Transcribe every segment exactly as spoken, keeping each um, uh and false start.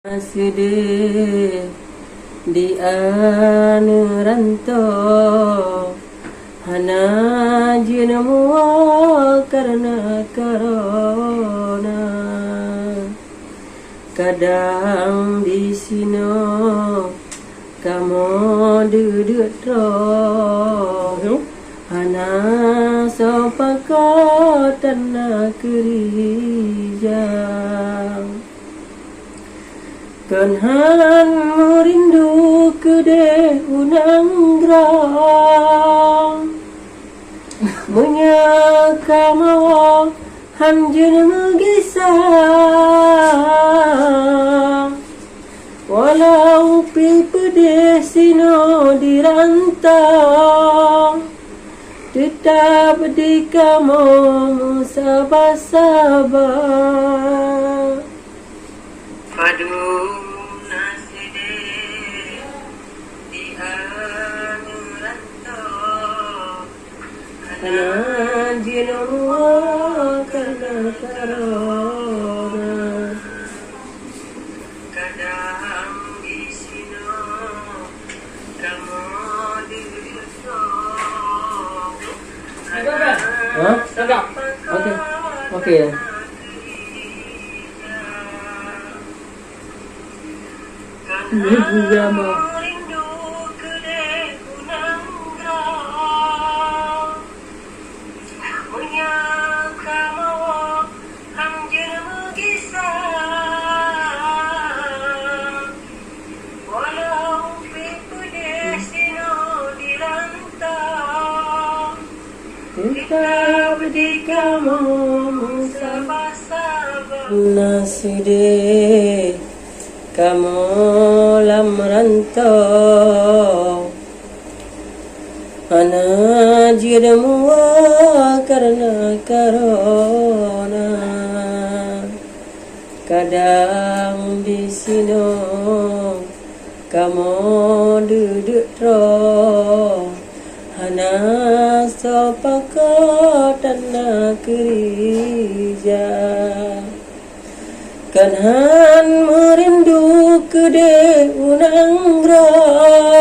Sideh di aneuk rantô hana jeuet muwoe kareuna korona. Kadang disinoe kamoe duek-duek droe, hana soe pakot hana keurija. Kon han meurindu keudeh u nanggroe. Meunyoe kamoe han jeuet meugisa, walau pih peudeh sinoe di rantô, teutab di kamoe meusaba-saba. Padub na sideh di aneuk rantô, hana jeuet muwoe kareuna korona. Kadang disinoe kamoe duek-duek droe. Hah? Oke. Oke. Ini juga mau. Teutab di kamoe meusaba-saba. Na sideh kamoe lam rantô, hana jeuet muwoe kareuna korona. Kadang disinoe kamoe duek-duek droe, hana soe pakot hana keurija. Kon han meurindu keudeh u nanggroe,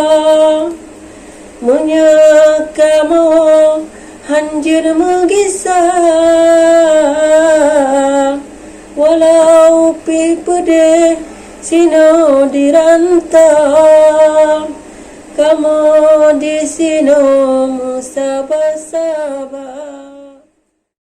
meunyoe kamoe han jeuet meugisa. Walau pih peudeh sinoe di rantô, kamoe disinoe meusaba-saba.